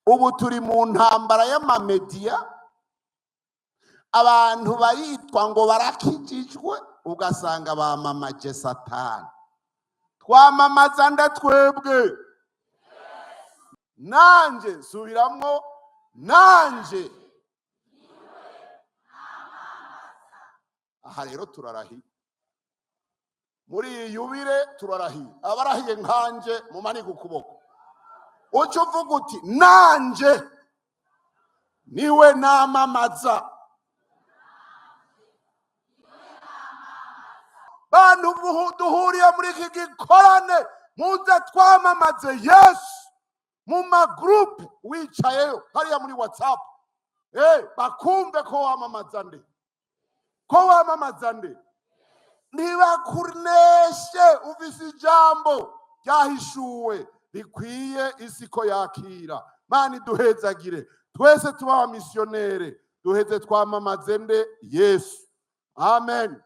Ubu turi mu ntambara y'amamediya. Abantu baritwa ngo barakijijwe, ugasanga bamamaje Satani. Twamamaza nde twebwe? Nanje subiramwo, nanje aha rero turarahiye muri iyi yubile, turarahiye. Abarahiye nkanje mumanike ukuboko, uca uvuga uti: "Nanje niwe namamaza." Bantu duhuriye muri iki gikorane, muze twamamaze Yesu mu magurupe. Wicayeyo hariya muri WhatsApp, bakumve ko wamamaza nde, ko wamamaza nde. Ntibakuneshe. Ufise ijambo ryahishuwe rikwiye isi ko yakira. Mana iduhezagire twese, tuba abamisiyonere, duheze twamamaze nde? Yesu. Amen.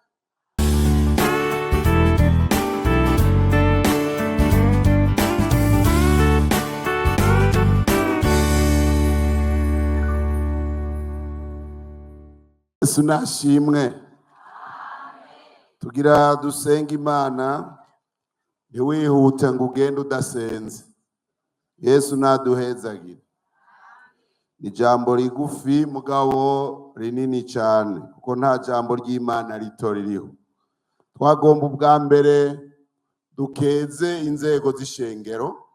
Yesu nashimwe. Tugira dusenga Imana, ntiwihute ngo ugende udasenze. Yesu naduhezagire. Ni ijambo rigufi mugabo rinini cyane, kuko nta jambo ry'Imana rito ririho. Twagomba ubwa mbere dukeze inzego z'ishengero,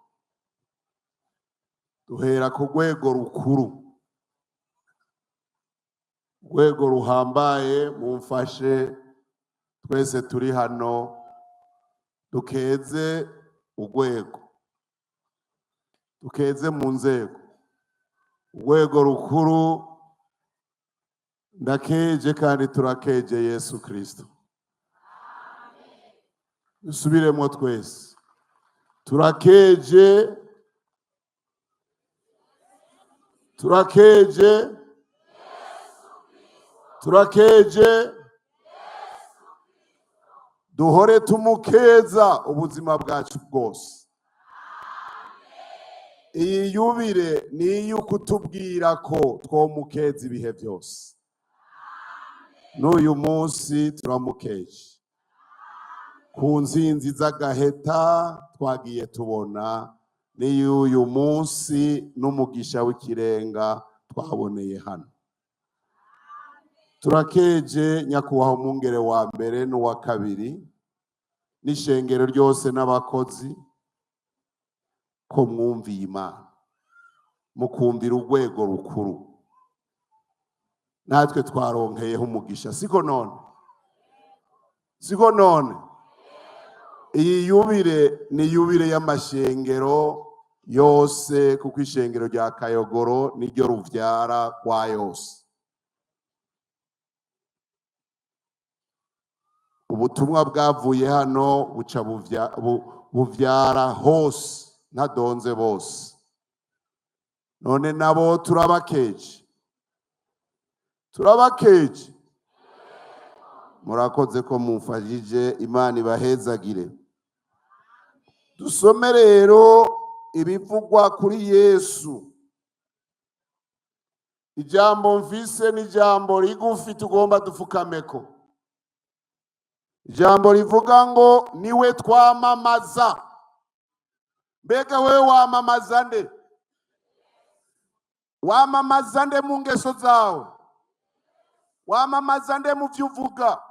duhera ku rwego rukuru, urwego ruhambaye. Mumfashe twese turi hano dukeze urwego, dukeze mu nzego, urwego rukuru. Ndakeje kandi turakeje Yesu Kristo. Dusubiremo twese: turakeje, turakeje, turakeje. Duhore tumukeza ubuzima bwacu bwose. Iyi yubile ni iy'ukutubwira ko twomukeza ibihe byose. N'uyu munsi turamukeje ku nzinzi z'agaheta twagiye tubona, n'iy'uyu munsi n'umugisha w'ikirenga twaboneye hano. Turakeje nyakubahwa umwungere wa mbere n'uwa kabiri n'ishengero ryose n'abakozi, ko mwumviye Imana mukumvira urwego rukuru. Natwe twaronkeyeho umugisha, siko none? Siko none? Iyi yubile ni yubile y'amashengero yose, kuko ishengero rya Kayogoro niryo ruvyara rwa yose. Ubutumwa bwavuye hano buca buvyara hose, ntadonze bose. None nabo turabakeje, turabakeje. Murakoze ko mumfashije, Imana ibahezagire. Dusome rero ibivugwa kuri Yesu. Ijambo mfise ni ijambo rigufi, tugomba dufukameko. Ijambo rivuga ngo niwe twamamaza. Mbega wewe wamamaza nde? Wamamaza nde mu ngeso zawe? Wamamaza nde mu byo uvuga?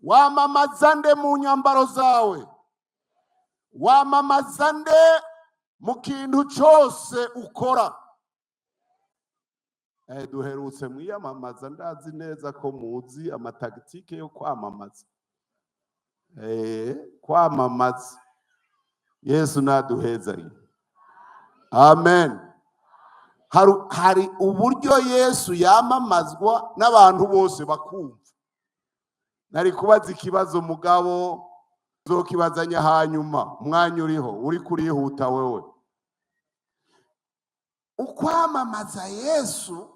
Wamamaza nde mu nyambaro zawe? Wamamaza nde mu kintu cyose ukora? Duherutse mwiyamamaza, ndazi neza ko muzi amatagitike yo kwamamaza. Kwamamaza Yesu naduhezanye. Amen. Hari uburyo Yesu yamamazwa n'abantu bose bakumva. Nari kubaza ikibazo, mugabo uzokibazanya hanyuma, umwanya uriho uri kurihuta wewe. Ukwamamaza Yesu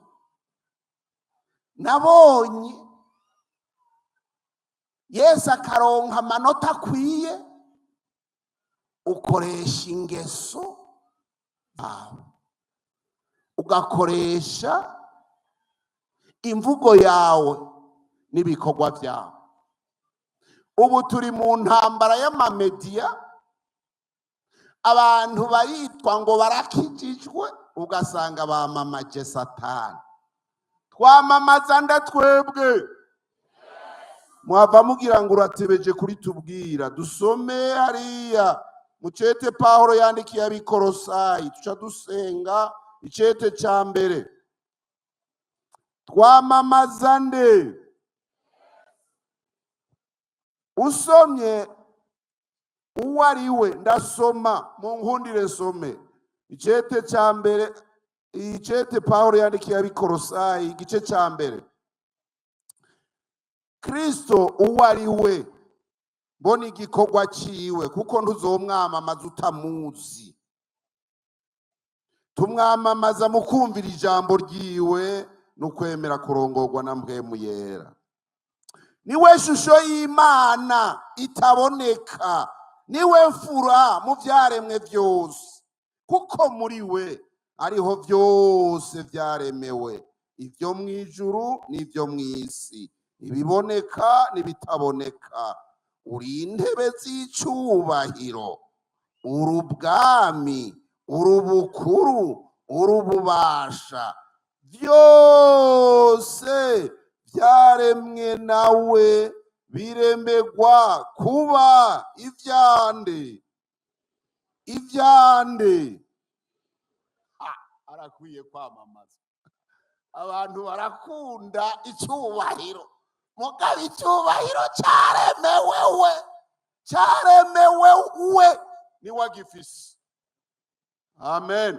nabonye Yesu akaronka amanota akwiye, ukoresha ingeso zawe. Ugakoresha imvugo yawe n'ibikorwa byawe. Ubu turi mu ntambara y'amamediya. Abantu baritwa ngo barakijijwe, ugasanga bamamaje Satani. Twamamaza nda twebwe? Mwava mugira ngo uratebeje kuri tubwira. Dusome hariya mu cete Pawulo yandikiye Abikorosayi, tuca dusenga. Icete ca mbere. Twamamaza nde? Usomye uwo ari we. Ndasoma, mu nkundire nsome icete ca mbere, icete Pawulo yandikiye Abikorosayi, igice ca mbere. Kristo uwo ari we, mbona igikorwa ciwe, kuko ntuzomwamamaza utamuzi. Tumwamamaza mu kumvira ijambo ryiwe no kwemera kurongorwa na Mpwemu Yera. Niwe shusho y'Imana itaboneka, niwe mfura mu vyaremwe vyose, kuko muri we ariho vyose vyaremewe, ibyo mu ijuru n'ibyo mu isi, ibiboneka n'ibitaboneka. Uri intebe z'icubahiro, uri ubwami, uri ubukuru, uri ububasha, byose byaremwe nawe, biremegwa kuba ivyande, ivyande. Arakwiye kwamamaza. Abantu barakunda icyubahiro, mugabo icyubahiro cyaremewe we, cyaremewe we, niwe agifise. Amen,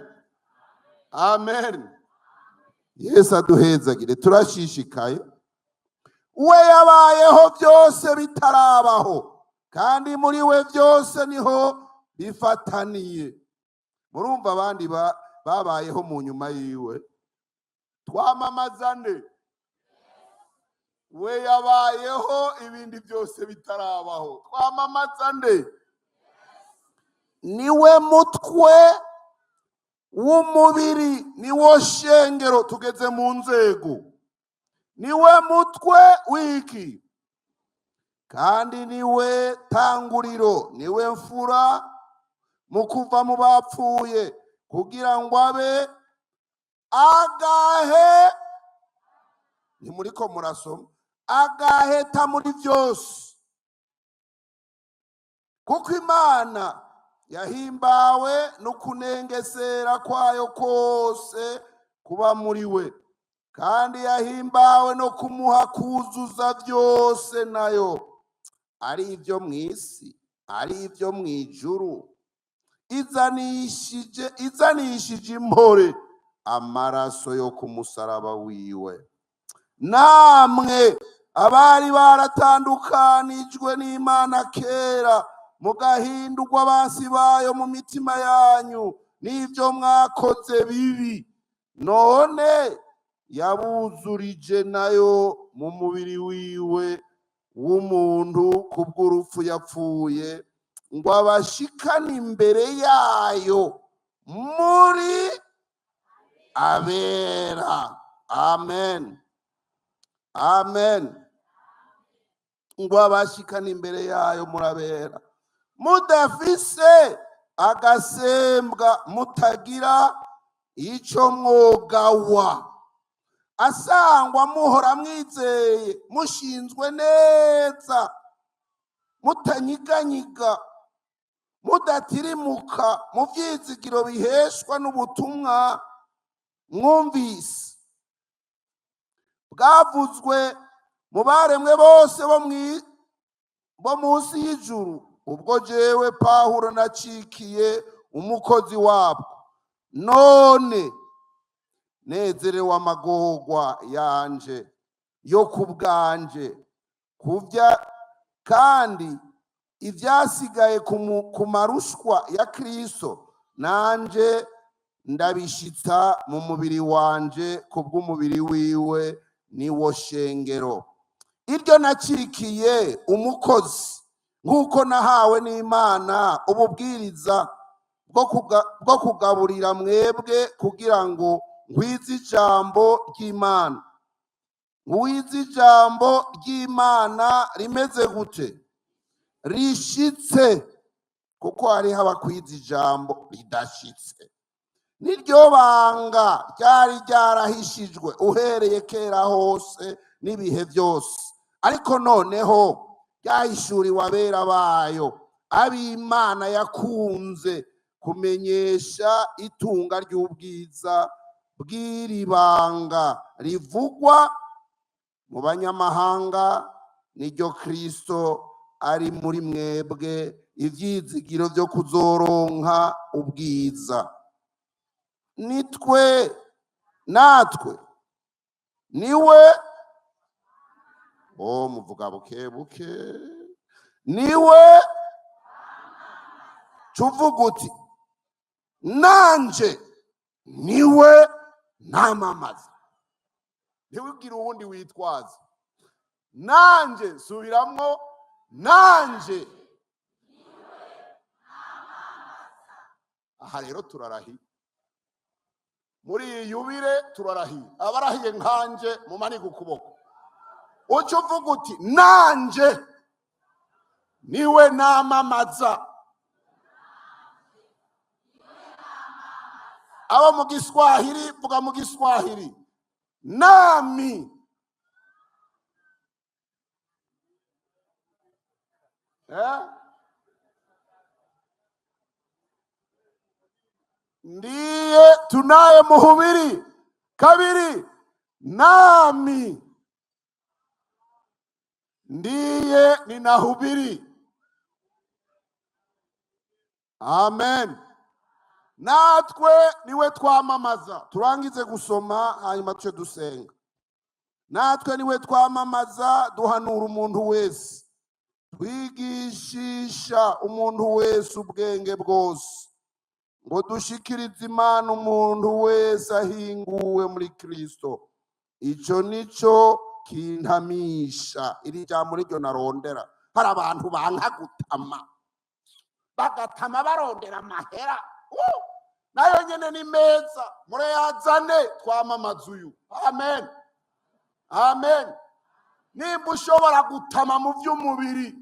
amen. Yesu aduhezagire. Turashishikaye. We yabayeho byose bitarabaho, kandi muri we byose niho bifataniye. Murumva abandi babayeho mu nyuma yiwe. Twamamaza nde? We yabayeho ibindi byose bitarabaho. Twamamaza nde? Niwe mutwe w'umubiri, niwo shengero. Tugeze mu nzego. Niwe mutwe w'iki? Kandi niwe tanguriro, niwe mfura mu kuva mu bapfuye, kugira ngo abe agahe, ntimuriko murasoma, agaheta muri byose. Kuko Imana yahimbawe no kunengesera kwayo kose kuba muri we, kandi yahimbawe no kumuha kuzuza byose nayo, ari ibyo mu isi, ari ibyo mu ijuru, izanishije impore amaraso yo ku musaraba wiwe. Namwe abari baratandukanijwe n'Imana kera, mugahindurwa abansi bayo mu mitima yanyu n'ibyo mwakoze bibi, none yabuzurije nayo mu mubiri wiwe w'umuntu kubw'urupfu yapfuye, ngo abashikane imbere yayo muri abera. Amen, amen. Ngo abashikane imbere yayo murabera, mudafise agasembwa, mutagira ico mwogawa, asangwa muhora mwizeye, mushinzwe neza, mutanyiganyiga, mudatirimuka mu vyizigiro biheshwa n'ubutumwa mwumvise, bwavuzwe mu baremwe bose bo munsi y'ijuru, ubwo jewe Pawulo nacikiye umukozi wabwo. None nezerewe amagorwa yanje yo ku bwanje kuvya, kandi ivyasigaye ku marushwa ya Kristo nanje ndabishitsa mu mubiri wanje kubw'umubiri wiwe, niwo shengero. Iryo nacikiye umukozi nk'uko nahawe n'Imana ububwiriza bwo kugaburira mwebwe kugira ngo Ngwize ijambo ry'Imana, ngwize ijambo ry'Imana rimeze gute? Rishitse, kuko hariho abakwiza ijambo ridashitse. Niryo banga ryari ryarahishijwe uhereye kera hose n'ibihe byose, ariko noneho ryahishuriwe abera bayo, ab'Imana yakunze kumenyesha itunga ry'ubwiza bw'iri banga rivugwa mu banyamahanga, niryo Kristo ari muri mwebwe, ivyizigiro vyo kuzoronka ubwiza. Nitwe, natwe niwe o muvuga buke buke, niwe cuvuga uti: "Nanje niwe namamaza." Ntiwibwire uwundi witwaza. Nanje, subiramwo: nanje. Aha rero turarahiye muri iyi yubile, turarahiye. Abarahiye nkanje mumanike ukuboko. Uca uvuga uti: "Nanje niwe namamaza." Abo mu Giswahili, vuga mu Giswahili: nami. Eh? Ndiye tunaye muhubiri. Kabiri, nami ndiye ninahubiri. Amen. Natwe niwe twamamaza. Turangize gusoma, hanyuma tuce dusenga. Natwe niwe twamamaza, duhanura umuntu wese, twigishisha umuntu wese ubwenge bwose, ngo dushikirize Imana umuntu wese ahinguwe muri Kristo. Ico nico kintamisha. Iri jambo niryo narondera. Hari abantu banka gutama, bagatama barondera amahera. Nayo nyene ni meza, murayazane twamamaze uyu. Amen, amen. Nimba ushobora gutama mu by'umubiri,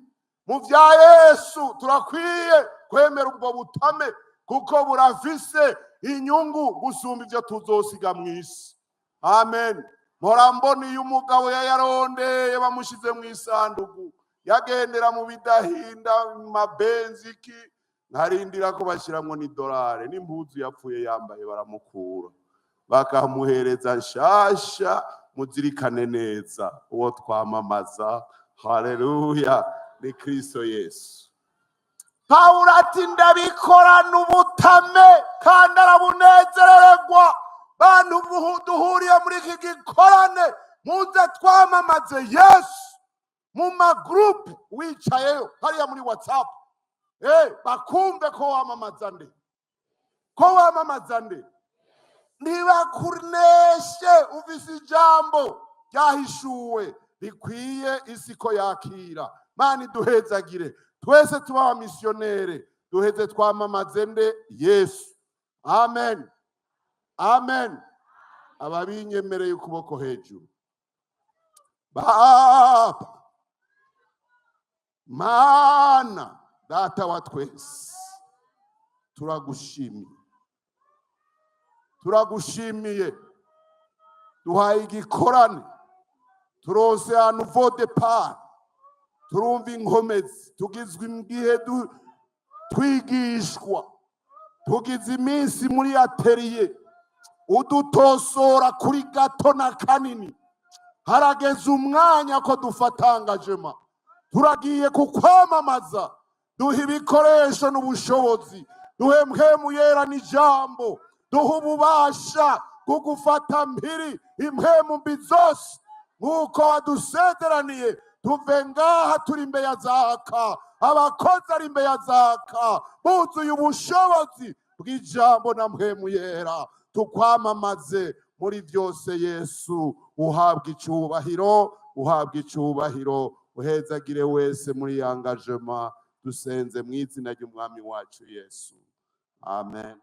mu bya Yesu turakwiye kwemera ubwo butame, kuko burafise inyungu gusumba ibyo tuzosiga mu isi. Amen. Mpora mbona iyo umugabo yayarondeye bamushize mu isanduku, yagendera mu bidahinda, mu mabenzi iki, nkarindira ko bashyiramo n'idolari, n'impuzu yapfuye yambaye baramukura bakamuhereza nshasha. Muzirikane neza uwo twamamaza. Haleluya, ni Kristo Yesu. Pawulo ati: "Ndabikorana ubutame," kandi arabunezererwa. Bantu duhuriye muri iki gikorane, muze twamamaze Yesu mu magurupu. Wicayeyo hariya muri WhatsApp, bakumve ko wamamaza nde, ko wamamaza nde. Ntibakuneshe. Ufise ijambo ryahishuwe rikwiye isi ko yakira. Mana iduhezagire twese, tuba abamisiyonere, duheze twamamaze nde? Yesu. Amen, amen. Ababinyemereye, ukuboko hejuru. Baba, Mana Data wa twese, turagushimiye, turagushimiye. Duhaye igikorane, turose un nouveau départ, turumva inkomezi. Tugizwe igihe twigishwa, tugize iminsi muri atelier udutosora kuri gato na kanini. Harageze umwanya ko dufata engagement. Turagiye kukwamamaza. Duha ibikoresho n'ubushobozi, duhe Mpwemu Yera n'ijambo, duhe ububasha bwo gufata mpiri impwemu mbi zose nk'uko wadusezeraniye. Tuve ngaha turi imbere ya zaka, abakozi ari imbere ya zaka, buzuye ubushobozi bw'ijambo na Mpwemu Yera, tukwamamaze muri byose. Yesu, uhabwa icubahiro, uhabwa icubahiro. Uhezagire wese muri engagement. Dusenze mu izina ry'Umwami wacu Yesu, amen.